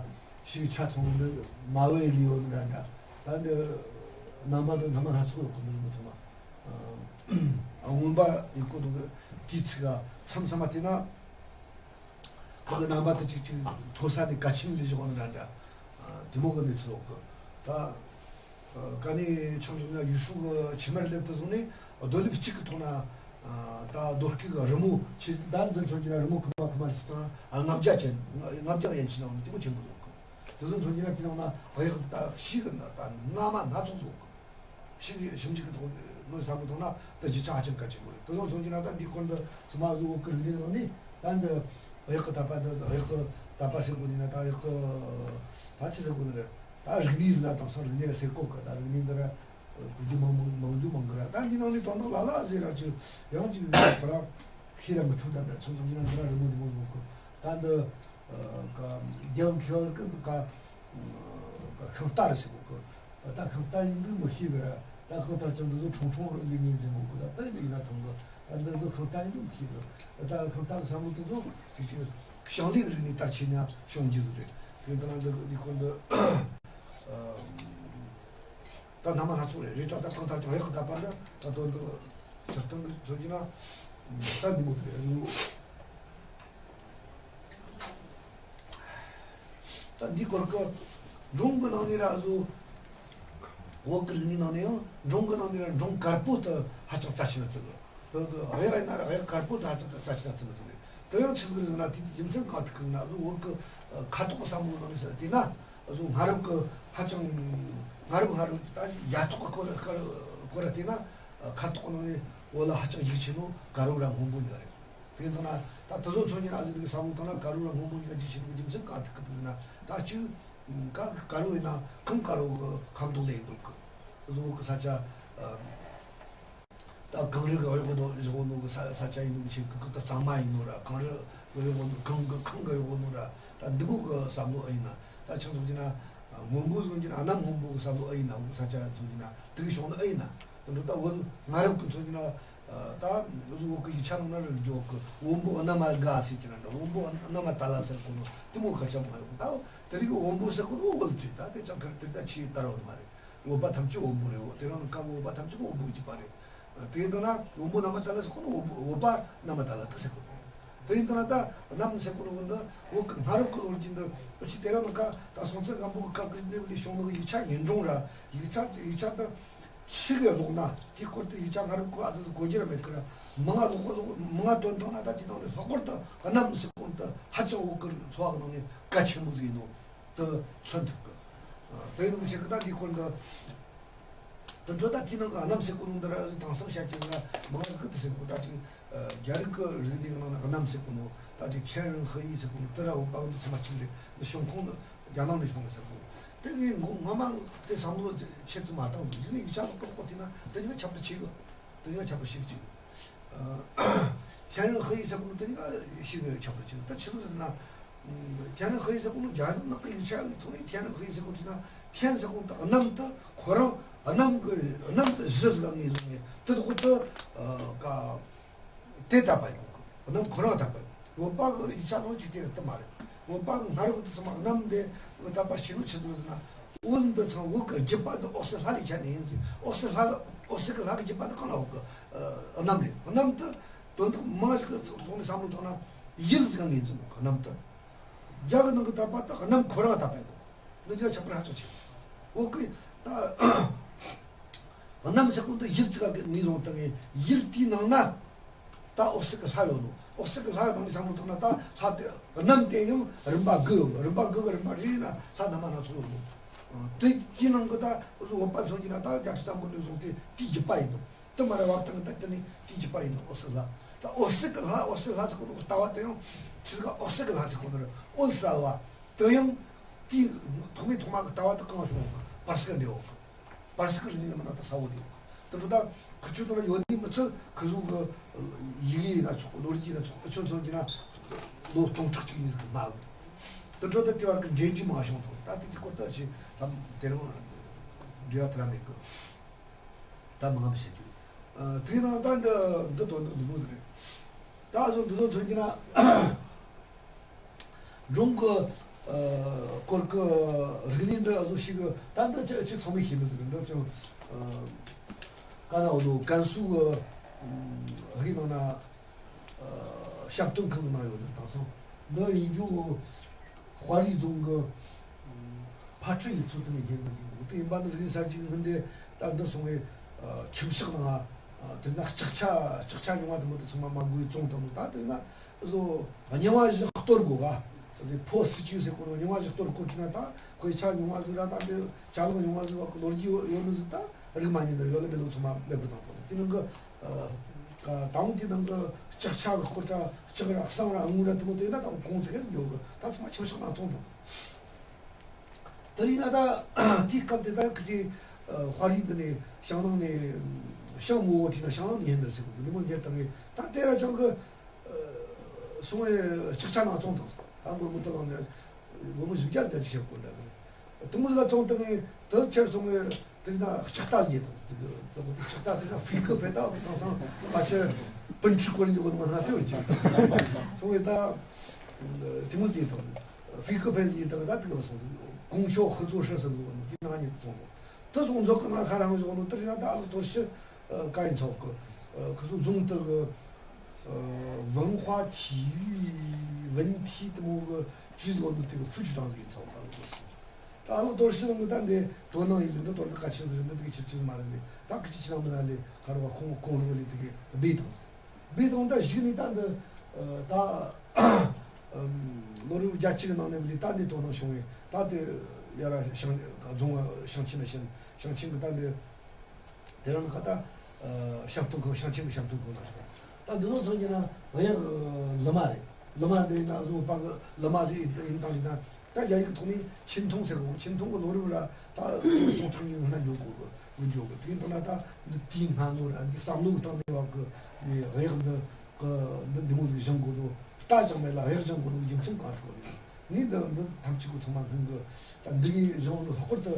ཞིག་ཆ་ཚང་འདི་མ་བའི་ལས་ཡོད་ནི་ར་འདྲ། ད་འདི་རྣམ་པ་འདི་རྣམ་པ་སྣ་ཚོགས་ཡོད་གི། འདི་ཚོ་མཚོན་ན། ཨ། རྔོན་པ་ཡི་སྐོར་དུ་གི་དེའི་ཚིག་ག་མཚམས་མཚམས་མ་བལྟས་ན། ཁོ་གི་རྣམ་པ་དེ་གཅིག་གཅིག་མཐོ་ས་ནས་ག་ཆེན་ལས་བཞག་ནི་འདྲ་འདྲ། ཨ། དེ་མོ་གི་གནས་ཚུལ་ཡོད་གི། ད་ཨ་ག་ནས་ཆང་བཞག་ན་ཡུས་ཧྲུའུ་གི་ཆུ་དམར་ལེབ་དུ་བཟུང་ནས་རྡོ་ལེབ་གཅིག་གི་ཐོག་ན། ཨ། ད་རྡོ་སྐས་གི་རི་མོ་ཆེ་ད་འདི་མཚོན་གྱི་ན་རི་མོ་ཁུ་མ་ཁུ་མ་རེད་ཟེར་ན། ཨ། ལྔ་བརྒྱ་ཅན་ལྔ་བརྒྱ་ཡན་ཆད་ནང་དེ་མོ་ཆེན་པོ་ཡོད་གི། དེ་ཚོ་མཚོན་གྱི་ན་དེ་ནང་ན་གཡག་ད་ཤིག་གི་ན་ད་རྣམ་པ་སྣ་ཚོགས་ཡོད་གི། ཞིབ་ཞིབ་འཇུག་གི་ཐོག་ མི་བསམ་བློ་བཏང་ན་ད་རྒྱུ་ཆ་ཧ་ཅང་གལ་ཆེན་པོ་རེད། དེ་ཚོ་མཚོན་གྱི་ན་ད་འདི་སྐོར་འདི་ཚང་མ་བཟོ་བོད་ཀྱི་རིག་གནས་ནང་ནས་ད་འདི་གཡག་གི་དད་པ་འདི་གཡག་གི་དད་པ་ཟེར་དགོས་ནི་ན་ད་གཡག་གི་ད་ཅི་ཟེར་དགོས་ནི་རེད། ད་རིག་གནས་ཟེར་ན་དེང་སང་རིག་གནས་ལ་ཟེར་གོ་གི། ད་རིག་གནས་འདི་ར་གོ་རྒྱུ་མང་མང་མང་རྒྱུ་མང་གི་ར། ད་འདི་ནང་ནས་དོན་དག་ལ་ལ་ཟེར་ར་ཅིག་ཡང་ཅིག་ཁོ་རང་ཤེས་ར་མི་ཐུབ། ད་འདྲ་ཚོ་ཚོ་གི་ན་འདི་ར་རི་མོ་འདི་མོ་ཟེར་གོ་གི། ད་འདི་ཀ་རྒྱབ་ཁེ་བར་ཀི་ཀ་ཤིང་རྟ་རེད་ཟེར་གོ་གི། ད་ཤིང་རྟ་ཡིན་འདུག་མི་ཤེས་གི་ར། ད་ཤིང་རྟ་ཅང་འདི་ཚོ་ཁྲུང་ཁྲུང་རུ་ལུས་ངེས་འཛིན་གོ་གི། ད་ད་ཡིན་ན་ཐང་གི། ད་འདི་ཚོ་ཤིང་རྟ་ཡིན་འདུག་མི་ཤེས་གི། ད་ཤིང་རྟ་གི་བསམ་བློ་དེ་ཚོ་ཅིག་ཅིག་ཞིང་ལས་རིག་ནས་དར་ཆེ་ན་ཤོང་རྒྱུ་ཟིག་རེད། དེ་འདི་ན་འདི་འདི་ཁོ་འདི། ད་སྣ་མ་སྣ་ཚོགས་རེད། རེད་ད་ད་ཐང་ཐར་ཀྱང་གཡག་གི་ད་པ་འདི་ད་དོན་འདི་སྤྱིར་བཏང་གི་མཚོན་གྱི་ན་ད་འདི་མོ་ཟིག་རེད། ད་འདི་སྐོར་གི་འབྲོང་གི་ནང་ནས་ར་བཟོ། བོད་ཀྱི་རིག་གནས་ནང་ནས་ཡང་འབྲོང་གི་ནང་ནས་ར་འབྲོང་དཀར་པོ་དེ་ཧ་ཅང་རྩ་ཆེ་ན་བརྩི་གི། དེ་གཡག་ཡིན་ན་ར་གཡག་དཀར་པོ་དེ་ཧ་ཅང་རྩ་ཆེ་ན་བརྩི་ན་བརྩི་གི་རེད། དེ་ཡང་ཆི་ཟིག་རེད་ཟེར་ན་དེའི་རྒྱུ་མཚན་གང་ཐུག་གི་ན་བཟོ་བོད་ཀྱི་ཁ་དོག་གི་བསམ་བློ་ནང་ནས་ཟེར་དེས་ན་བཟོ་སྔ་རབས་ཀྱི་ཧ་ཅང་སྔ་རབས་སྔ་རབས་ཀྱི་ད་ཡ་ཐོག་གི་སྐོར་སྐོར་སྐོར་ར་བལྟས་ན་ཁ་དོག་གི་ནང་ནས་བོད་ལ་ཧ་ཅང་ཡིད་ཆེས་ནོ་དཀར་བོ་ར་སྔོན་པོ་གཉིས་ཀ་རེད། དེ་ཡིན་ན་ད་དེ་ཚོ་ཚོ་ཉིད་ཨ་ཟི་ནི་གི་བསམ་བློ་བཏང་ན་དཀར་བོ་ར་སྔོན་པོ་གཉིས་ཀ་རྒྱུ་ཆེ་ནོ་རྒྱུ་མཚན་གང་ཐུག་གི་འདུག་ཟེར་ན། ད་གཅིག་ཀ་དཀར་བོ་ཡིན་ན་གངས་དཀར་བོ་གི་ཁ་མདོག་ལས་ཡིན་འདུག་གི། བཟོ་བོད་གི་ས་ཆ་ད་གངས་རི་གི་གཡོག་ནོ་གཡོག་ནོ་གི་ས་ས་ཆ་ཡིན་ནོ་གི་ཆེ་གི་གི་ད་གཙང་མ་ཡིན་ནོ་ར། གངས་རི་གི་གཡོག་ནོ་གངས་གི་གངས་གི་གཡོག་ནོ་ར། ད་འདི་མོ་གི་བསམ་བློ་ཨེ་ཡིན་ན། ད་ཆང་ཚོགས་ཀྱི་ན་སྔོན་པོ་ཚོགས་ཀྱི་ན་གནམ་སྔོན་པོ་གི་བསམ་བློ་ཨེ་ཡིན་ན། འོ་གི་ས་ཆ་ཚོགས་ཀྱི་ན་དེ་གི་བྱུང་ནོ་ཨེ་ཡིན་ན། དེ་འདྲ་ད་བོད་སྔ་རབས་གི་ཚོགས་ཀྱི་ན། ད་འུ་ཚོ་བོད་གི་ཡིག་ཆ་ནང་ན་རེ་འགྱོ་གི། བོན་པོ་ཨ་ན་མ་དགའ་ཟེར་གྱི་ན་འདྲ། བོན་པོ་ཨ་ན་མ་ད་ལ་ཟེར་གོ་ནོ་དེ་མོ་ཁ་ཤ་མ་ཡོང་། ད་དེ་རིགས་བོན་པོ་ཟེར་གོ་ནོ་བོད་ཀྱི་ད་དེ་ཅང་ཁར་དེ་ད་ཆེས་དར་བ་མ་རེད། བོད་པ་ཐམས་ཅད་བོན་པོ་རེད། འོ་དེ་རིང་ནངས་ཀ་བོད་པ་ཐམས་ཅད་བོན་པོ་གི་རྒྱུད་པ་རེད། དེ་ཡིན་དུས་ན་བོན་པོ་ཨ་ན་མ་ད་ལ་ཟེར་གོ་ནོ་བོན་པོ་བོད་པ་ཨ་ན་མ་ད་ལ་ད་ཟེར་གོ་ནོ། དེ་ཡིན་དུས་ན་ད་གནམ་ཟེར་གོ་ནོ་འདི་བོད་ཀྱི་སྔ་རབས་ཀྱི་ལོ་རྒྱུས་འདི་འུ་ཆི་དེ་རིང་ནངས་ཀ་ད་སྲོང་བཙན་སྒམ་པོ་གི་སྐབས་ཀྱི་གནས་ལས་བྱུང་ནོ་གི་ཡིག་ཆ་ཡིན་རུང་ར། ཡིག་ཆ་ཡིག་ཆ་ད། ཤི་གི་ལོག་ན་དེའི་སྐོར་དུ་ཡིག་ཆ་སྔ་རབས་སྐོར་ཨ་ཙི་ཙི་གོ་རྒྱུ་ར་མེད་ཀི་ར། མི་ང་ལོག་གོ་ལོག་མི་ང་དོན་དག་ན་ད་དེ་ནང་ནས་ལྷག་པར་དུ་གནམ་ཟེར་གོ་ནོ་དེ་ཧ་ཅང་བོད་ཀྱི་འཚོ་བ་གི་ནང་ནས་གལ་ཆེན་པོ་ཟིག་ཡིན་ནོ་དེ་མཚོན་ཐུབ་གི། དེ་ཡིན་ནོ་ཆེ་གི་ད་འདིའི་སྐོར་འདི་དེ་འཕྲོ་ད་དེའི་ནང་གི་གནམ་ཟེར་གོ་ནོ་འདི་ར་ཨ་ཙི་དེང་སང་བཤད་ཀྱི་ཟིག་མི་ང་ཟིག་གི་དེ་ཟེར་གོ་ད་ཅིག་རྒྱ་རིགས་ཀྱི་རིག་གནས་ཀྱི་ནང་ན་གནམ་ཟེར་གོ་ནོ་ད་དེ་ཐེན་རིན་ཧི་ཡི་ཟེར་གོ་ནོ་དེ་ར་བོད་པ་གི་ཚང་མ་གཅིག་རེད། འདི་བྱུང་ཁུངས་ནི་རྒྱ་ནག་ནས་བྱུང་ནི་ཟེར་གོ། དེ་ངས་མགོ་སྔ་མ་དེ་བསམ་བློ་ཆེ་ཙམ་མ་བཏང་ཟིག་ཡིན་ནའི་ཡིག་ཆ་ལ་ལྟོས་གོ་དེ་ན་དེ་གཉིས་ཀ་ཁྱད་པར་ཆེ་གི། དེ་གཉིས་ཀ་ཁྱད་པར་ཞིག་ཅིག་ཐེན་རིན་ཧི་ཡི་ཟེར་གོ་ནོ་དེ་གཉིས་ཀ་ཞིག་ཁྱད་པར་ཆེ་གི། ད་ཆི་ཟིག་ཟེར་ན། ཐེན་རིན་ཧི་ཡི་ཟེར་གོ་ནོ་རྒྱ་རིགས་ནག་གི་ཡིག་ཆ་གི་ཐོག་ནས་ཐེན་རིན་ཧི་ཡི་ཟེར་གོ་དེ་ན་ཐེན་ཟེར་གོ་ནོ་ད་གནམ་དེ་ཁོ་རང་གནམ་གི་གནམ་དེ་གཞི་ཟིག་ག་ངེས་བཟུང་ནས་དེ་དག་གི་དེ་ཀ་དེ་དད་པ་ཡོད་གི། གནམ་ཁོ་རང་དད་པ་ཡོད། བོད་པ་གི་ཡིག་ཆ་ནང་ཅིག་དེ་རེད་དེ་མ་རེད། བོད་པ་གི་སྔ་རབས་དེ་ཚང་མ་གནམ་དེ་དད་པ་བྱེད་ནོ་ཆི་ཟིག་ཟེར་ན། བོད་འདི་ཚང་བོད་གི་རྒྱུད་པ་འདི་འོད་གསལ་ལྷ་ལས་ཆད་ནས་ཡིན་ཟེར། འོད་གསལ་ལྷ་འོད་གསལ་གི་ལྷ་གི་རྒྱུད་པ་འདི་གང་ལ་འོག་གི་གནམ་རེད། གནམ་དེ་དོན་དག་མང་ཞིག་གི་ཐོག་ནས་བསམ་བློ་བཏང་ན་ཡུལ་ཟིག་ག་ངོས་འཛིན་གོ་གི། གནམ་དེ་རྒྱ་གི་ནང་གི་དད་པ་དེ་གནམ་ཁོ་རང་དད་པ་ཡིན་གོ། འདི་འདྲ་ཁྱད་པར་ཧ་ཅང་ཆེ། འོ་ཀི། ད་གནམ་ཟེར་གོ་འདི་ཡུལ་ཙི་ག་གི་ངོས་བཟུང་བཏང་ངས་ཡུལ་དེའི་ནང་ན་ད་འོད་གསལ་གི་ལྷ་ཡོད་ནོ། འོད་གསལ་གི་ལྷ་ནང་ནས་བསམ་བློ་བཏང་ན་ད་ལྷ་དེ་གནམ་དེ་ཡང་རིམ་པ་དགུ་ཡོད་ནོ། རིམ་པ་དགུ་གི་རིམ་པ་རེ་རེ་ན་ལྷ་སྣ་མ་སྣ་ཚོགས་ཡོད་ནོ། དེ་དེའི་ནང་གི་ད་འུ་ཚོ་བོད་པ་ཚོ་གི་ན་ད་རྒྱ་ཁྲི་བཙན་པོ་ནས་བཟུང་སྟེ་དེའི་རྒྱུད་པ་ཡིན་ནོ། དེ་མ་རེད་བ། ད་ད་དེ་ནི་དེའི་རྒྱུད་པ་ཡིན་ནོ། འོད་གསལ་ལྷ། ད་འོད་གསལ་གི་ལྷ། འོད་གསལ་ལྷ་ཟེར་གོ་ནོ་ལྟ་བ་དེ་ཡང་ཆི་ཟིག་ག་འོད་གསལ་གི་ལྷ་ཟེར་གོ་ནོ་རེད། འོད་གསལ་བ། དེ་ཡང་དེའི་ཐོག་མའི་ཐོག་མ་གི་ལྟ་བ་དེ་གང་བྱུང་བ་གི་བར་སྐབས་འདྲ་བ་གི། བར་སྐབས་རིག་གནས་ཀྱི་ནང་ན་ད་ས་བོ་རེད། དེ་འཕྲོ་ད་ཁུ་ཆུ་དང་ཡོད་ནི་མི་ཚད་ཁུ་ཟུག་གི་ཡི་གེ་ཡིན་ན་ཆོག་ལོ་རྒྱུས་ཡིན་ན་ཆོག་ཨ་ཆོ་ཚོ་གི་ན་ལོ་སྟོང་ཕྲག་གཅིག་གཉིས་ཟིག་གི་མ་གི། དེ་འཕྲོ་ད་དེ་བར་གི་འདྲེན་རྒྱུ་མ་བྱུང་དང་། ད་དེ་དེ་སྐོར་ད་ཞིག་ད་དེ་རིང་འབྲེལ་བ་དེ་ར་མེད་གི། ད་མང་ང་བཤད་རྒྱུ། ཨ། དེའི་ནང་ད་འདི་འདི་དོན་དག་འདི་མོ་ཟིག་རེད། ད་གཟོད་འདི་ཚོ་མཚོན་གྱི་ན། འབྲོང་གི་ཨ་སྐོར་གི་རིག་གནས་འདི་གཟོད་ཞིག་གི་ད་འདི་ཅི་ཅི་ཚང་མས་ཤེས་ནི་ཟིག་རེད། འདི་ཅི་ཨ་ཀ་ན་འོ་དོ་ཀན་སུའུ་གི་ཨ་དབུས་ནང་ན། ཨ་ཞབས་བརྟན་ཁང་གི་ནང་ཡོད་ནི་དེང་སང་འདི་ཡིན་རྒྱུ་དཔའ་རིས་རྫོང་གི་ཕ་ཁྲི་ཡི་ཚོད་དུ་ནས་བསྙེན་པ་ཡིན་འདུག་དེ་ཡིན་པ་འདི་རིག་གནས་གསར་བརྗེ་གི་སྔོན་དེ་ད་འདི་སོང་བའི་ཨ་ཁྱིམ་གཤེགས་ནང་ཨ་དེ་ན་ལྕགས་ཆ་ལྕགས་ཆ་རྙིང་བ་དེ་མོ་དེ་ཚང་མ་མ་འགུལ་བཙོངས་བཏང་འདུག་ད་དེ་ན་བཟོ་རྙིང་བ་བཞི་གཏོར་དགོས་ག་ཕོ་སི་ཅིའུ་ཟེར་གོ་ནོ་རྙིང་བ་བཞི་གཏོར་དགོས་ཀྱི་ན་ད་དཔེ་ཆ་རྙིང་བ་ཟིག་ར་ད་འདི་ཅ་ལག་རྙིང་བ་ཟིག་བ་གི་ལོ་རྒྱུས་ཡོད་ནི་ཟིག་ད་རིག་མ་ཉན་ནི་ཡོད་ལ་མེད་ལ་ཚང་མ་མེད་པར་བཏང་བཏང་། དེ་ནང་གི་ཨ་ད་དུང་དེ་ནང་གི་ལྕགས་ཆ་གི་སྐོར་ར་ལྕགས་ར་གསང་ར་དངུལ་ར་དེ་མོ་དེ་ན་ད་གོང་ཚད་ཡོད་གི། ད་ཚང་མ་ཆབ་ཤག་ནང་བཙོངས་དང་། དེ་ཡིན་ན་ད་དེའི་སྐབས་དེ་ད་ཁི་ཅི་ཨ་དཔའ་རིས་འདི་ནས་ཞང་ནང་ནས་ཞང་མོ་བོ་ཁྲིད་ན་ཞང་ནང་ནས་ཡིན་ནི་ཟེར་གི་འདུག་འདི་མོ་ཉེར་དང་གི་ད་དེ་ར་ཅང་གི་ཨ་སོང་བའི་ལྕགས་ཆ་ནང་བཙོངས་དང་། ད་སྒོར་མོ་དུ་ལང་ནས་སྒོར་མོ་བཞི་བརྒྱ་དེ་ཅི་བྱེད་དགོས་འདྲ་གི། དེ་མོ་ཟིག་ལ་བཙོངས་དང་གི་དེ་ཁྱེར་སོང་བའི་དེ་ན་ལྕགས་རྟ་ཟིག་དང་ཟིག་གི་ལྕགས་རྟ་དེ་ན་ཧྥི་ཀི་ཕེ་ད་དེང་སང་ཕལ་ཆེར་སྤུན་ཆུ་སྐོར་འཇུག་གི་མ་ན་དེ་འོན་ཅིག་སོང་བའི་ད་དེ་མོ་ཟིག་དང་ཟིག་ཧྥི་ཀི་ཕེ་ཟིག་དང་ད་དེ་ག་སོང་ཟིག་གོང་ཞོ་ཧི་ཚོ་ཧྲི་སི་ཟིག་དེ་ནང་ཉིད་བཙོངས་དང་། དེ་སོང་མཛོད་ཀྱི་ནང་ཁ་རང་བཞག་ནོ་དེ་རེད་ན་ད་ཨ་ལགས་དོར་ཞི་ཨ་ཀ་ཡིན་ཚོགས་ཀྱི་ཨ་ཁུ་ཚོ་རྫོང་དུ་གི་ཨ་文化体育文体དེ་མོ་གི་ཇུས་ཟིག་ནོ་དེ་གི་副局长ཟིག་ཡིན་ཚོགས་ཀྱི་ཨ་ལགས་དོར་ཞི། ད་ཨ་ལགས་དོར་ཞི་ཟིག་གི་ད་འདི་དོ་སྣང་ཡིན་ལེ་འདི་དོ་འདི་ག་ཆེ་ཟིག་རེད་འདི་གི་ཆེར་ཆེར་མ་རེད་ལེ། ད་ཁི་ཅི་ཆི་ན་མི་ན་ལེ་ག་རེ་བ་ཁོང་ཁོང་རུ་ལེ་དེ་གི་སྦས་དང་ཟིག་སྦས་དང་ད་གཞུག་ནས་ད་འདི་ཨ་ད་ཨམ་ལོ་རབས་བརྒྱད་ཅུ་གི་ནང་ནས་བླི་ད་འདི་དོ་སྣང་བྱུང་བས་ད་དེ་ཡ་ར་ཞང་རྫོང་བ་ཞང་ཆེན་ལ་ཞིང་ཞང་ཆེན་གི་ད་འདི་དེ་རང་ལ་ཁ་ད་ཨ་བཤམས་སྟོན་ཁང་ཞང་ཆེན་གི་བཤམས་སྟོན་ཁང་ལ་ཞོག་ད་འདི་ཚོ་ཚང་གི་ན་ང་ཡང་ལི་མ་རེད། ལི་མ་འདི་ན་བཟོ་པ་གི་ལི་མ་ཟིག་ཡིན་དང་ཡིན་ན། ད་རྒྱ་ཡིག་གི་ཐོག་ནས་ཆིན་ཐུང་ཟེར་གོ། ཆིན་ཐུང་གི་ལོ་རབས་ར་ད་སྟོང་ཕྲག་གཉིས་སྔོན་ན་འཇོག་གོ་གི་འཇོག་གི། དེ་ཡིན་དང་ན་ད་འདི་དེའི་སྔ་ལོ་ར་འདི་བསམ་བློ་གི་སྟེང་ནས་བབ་གི་ནས་གཡག་འདི་གི་འདི་འདི་མོ་ཟིག་བཞེངས་དགོས་ནོ། རྟ་བཞེངས་མེད་ལ་གཡག་བཞེངས་དགོས་ནོ་རྒྱུ་མཚན་གང་ཐུག་རེད། ངས་འདི་འདི་ཐམས་ཅད་ཀྱི་ཚང་མ་སྔོན་གི་ད་འདི་གི་བཞེངས་ནོ་ལྷག་པར་དུ་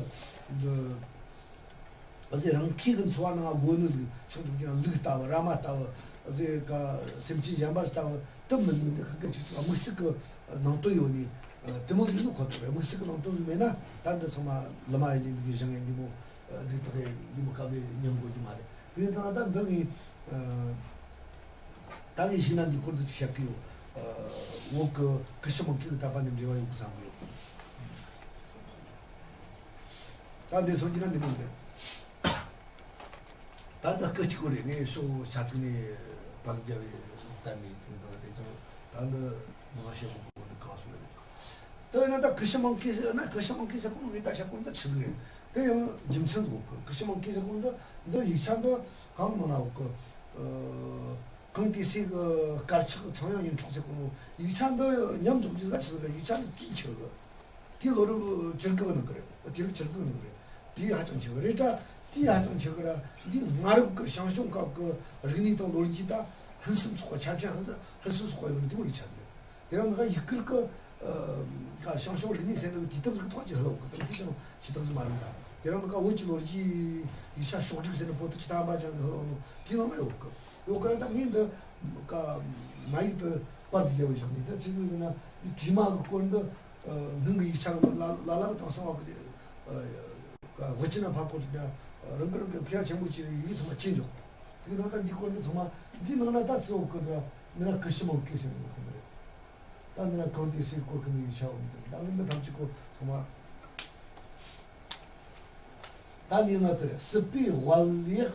འདི། ཨ་ཟེ་རང་ཁྱེད་ཀྱི་འཚོ་བ་ནང་སྒོ་ནས་ཟིག་ཆང་ཆུང་ཆུང་ལུག་ལྟ་བུ་ར་མ་ལྟ་བུ། ཨ་ཟེ་ཀ་སེམས་ཅན་གཞན་པ་ལྟ་བུ་དུ་མི་འདུག་འདི་ཁ་སྐད་ཆིག་ཆིག་དམིགས་བསལ་གྱི་ནང་དོན་ཡོད་ནི་དེ་མོ་ཟིག་ནི་ཁོ་ཐག་རེད། དམིགས་བསལ་གྱི་ནང་དོན་ཟིག་མེད་ན་ད་འདི་ཚང་མ་ལི་མ་ཡི་ལི་འདི་གི་བཞེངས་ཡིན་འདི་མོ་འདི་དག་གི་འདི་མོ་ཁ་བའི་ཉམས་དགོས་ཀྱི་མ་རེད། དེ་ཡིན་ད་ད་འདི་ངས་ད་ངས་ཤིང་ན་འདི་སྐོར་དུ་ཅིག་བཤད་ཀྱི་ཡོད། འོག་གི་ཀི་ཤི་མང་ཁེ་གི་ད་པ་ནི་འབྲེལ་བ་ཡོད་གི་བསམ་གི་ཡོད། ད་འདི་ཚོ་གྱིས་ན་འདི་མོ་རེད། ད་འདི་སྐད་གཅིག་པོ་རེད། ངས་ཤོག་བྱ་ཚིག་ནས་པར་རྒྱབ་པའི་གཏན་ནས་དེ་འདྲ་རེད་ཀྱང་ད་འདི་མང་བཤད་མང་པོ་འདི་གང་སོང་རེད། དེ་ཡིན་ན་ད་ཀི་ཤི་མང་ཁེ་ཟེར་ན་ཀི་ཤི་མང་ཁེ་ཟེར་ཁོང་ངས་ད་བཤད་ཁོང་འདི་ཆི་ཟིག་རེད། དེ་ཡང་རྒྱུ་མཚན་ཟིག་གི། ཀི་ཤི་མང་ཁེ་ཟེར་ཁོང་འདི་འདི་ཡིག་ཆ་འདི་གང་མང་ན་འོག་གི་གང་དེ་སྲས་གི་དཀར་ཆག་ཚངས་དབྱངས་ཡིན་འཕྲོག་ཟེར་ཁོང་ཡིག་ཆ་འདི་ཉམས་འཇོག་རྒྱུ་ཟིག་ཆི་ཟིག་རེད། ཡིག་ཆ་འདི་དེའི་ཆེ་གི། དེའི་ལོ་རབས་བཅུ་དགུ་ནང་གི་རེད། དུས་རབས་བཅུ་དགུ་ནང་གི་རེད། དེའི་ཧ་ཅང་ཆེ་གི་རེད་དྲ། དེའི་ཧ་ཅང་ཆེ་གི་ར། འདིའི་སྔ་རབས་ཀྱི་ཞང་ཞུང་སྐབས་ཀྱི་རིག་གནས་དང་ལོ་རྒྱུས་ད་ཕུན་སུམ་ཚོགས་པ། ཆ་རྐྱེན་ཕུན་སུམ་ཕུན་སུམ་ཚོགས་པ་ཡོད་ནི་དེ་མོ་ཡིག་ཆ་རེད། དེ་རིང་ནི་ཡིག་སྐུར་གྱི་ཨ་ཞང་ཞུང་རིག་གནས་ཟེར་ནི་དུས་དེབ་ཟིག་ཐོག་ཅིག་ཧ་ལོ་གི། དེ་དེ་ཞང་ཆི་ཐག་ཟིག་མ་རེད་ད། དེ་རིང་ནི་བོད་ཀྱི་ལོ་རྒྱུས་ཡིག་ཆ་ཕྱོགས་སྒྲིག་ཟེར་ནི་བོད་དུ་ཆི་ཐག་པ་ཅང་གི་ཧ་ལོ་ནོ་དེའི་ནང་ན་ཡོད་གི། ཡོད་གི་ར། ད་ངས་འདི་ཀ་མ་ཡིག་ཏུ་པར་ཟིག་རྒྱབ་བཞག་ནི་ད་ཆི་ཟིག་ཟེར་ན་དྲི་མ་གི་སྐོར་འདི། ཨ་སྔོན་གྱི་ཡིག་ཆ་ལ་ལ་ལ་ལ་གི་དང་གསང་བ་གི་ཨ་དབུ་ཅན་ཕ་སྐོར་དེ་ན་རང་གི་རང་གི་ཁྱེད་ཆེན་པོ་ཅིག་ཡིག་ཚང་མ་ཅི་འཇོག་དེ་ནང་ད་འདི་སྐོར་འདི་ཚང་མ་འདི་ནང་ན་ད་གཙོ་བོ་གི་ད་མི་ན་ཀི་ཤི་མང་ཁེ་ཟེར་ནི་ཁོ་ན་རེད། ད་མི་ན་གང་དེ་སྲས་སྐོར་གི་ནི་ཡིག་ཆ་འོང་གི་ད་ངས་འདི་ཐམས་ཅད་ཁོ་ཚང་མ་ད་ནི་ན་དེ་རེད། སྲིད་པའི་དབལ་ཡག